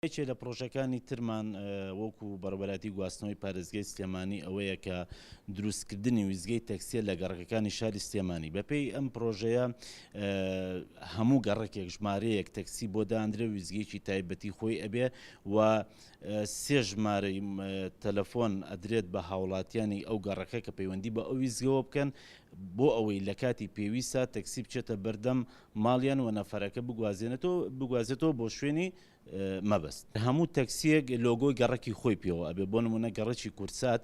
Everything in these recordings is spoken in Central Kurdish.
یەکێ لە پڕۆژەکانی ترمان وەکو بەڕێوەبەرایەتی گواستنەوەی پارێزگای سلێمانی ئەوەیە کە دروستکردنی ویستگەی تەکسیە لە گەڕەکەکانی شاری سلێمانی. بەپێی ئەم پڕۆژەیە هەموو گەڕەکێک ژمارەیەک تەکسی بۆ داندرێ و ویستگەیەکی تایبەتی خۆی ئەبێ و سێ ژمارەی تەلەفۆن ئەدرێت بە هاوڵاتیانی ئەو گەڕەکە کە پەیوەندی بە ئەو ویستگەوە بکەن بۆ ئەوەی لە کاتی پێویستە تەکسی بچێتە بەردەم ماڵیان و نەفەرەکە بگوازێتەوە بۆ شوێنی مەبەست. هەموو تەکسیەک لۆگۆی گەڕەکی خۆی پێوە ئەبێ بۆ نمونە گەڕەکی کوردسات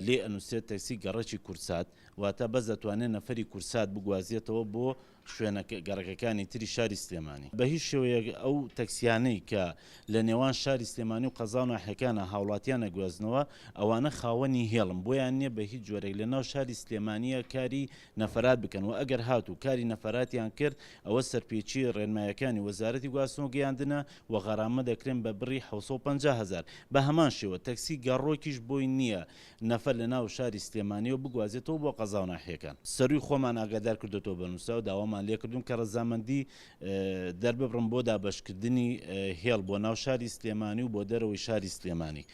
لێ ئەنوسرێت تەکسی گەڕەکی کوردسات واتە بەس دەتوانێت نەفەری کوردسات بگوازێتەوە بۆ شوێنە گەڕەکەکانی تری شاری سلێمانی. بە هیچ شێوەیەک ئەو تەکسیانەی کە لە نێوان شاری سلێمانی و قەزا و ناحیەکانا هاوڵاتیان ئەگوازنەوە ئەوانە خاوەنی هێڵن بۆیان نیە بە هیچ جۆرێک لە ناو شاری سلێمانیە کاری نەفەرات بکەن و ئەگەر هاتوو کاری نەفەراتیان کرد ئەوە سەرپێچی ڕێنمایەکانی وەزارەتی گواستنەوە گەیاندنە و غەرامە دەکرێن بە بڕی 750 هەزار. بە هەمان شێوە تەکسی گەڕۆکیش بۆی نییە نەفەر لە ناو شاری سلێمانیەوە بگوازێتەوە بۆ قەزا و ناحیەکان. سەرووی خۆمان ئاگادار کردۆتەوە بە نووسراو داوامان لێکردوون کە ڕەزامەندی دەرببڕن بۆ دابەشکردنی هێڵ بۆ ناو شاری سلێمانی و بۆ دەرەوەی شاری سلێمانی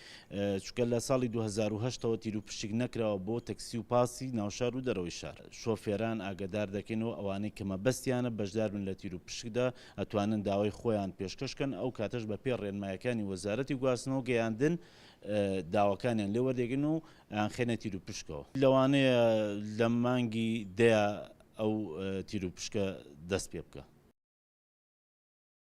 چونکە لە ساڵی 2008 ەوە تیروپشک نەکراوە بۆ تەکسی و پاسی ناوشار و دەرەوەی شار. شۆفێران ئاگادار دەکەینەوە ئەوانەی کە مەبەستیانە بەشدار بن لە تیروپشکدا ئەتوانن داوای خۆیان پێشکەش کەن ئەو کاتەش بە پێی ڕێنمایەکانی وەزارەتی گواستنەوە و گەیاندن داواکانیان لێ وەردەگرن و ئەیانخەینە تیروپشکەوە. لەوانەیە لە مانگی دەیا ئەو تیروپشکە دەست پێ بکا.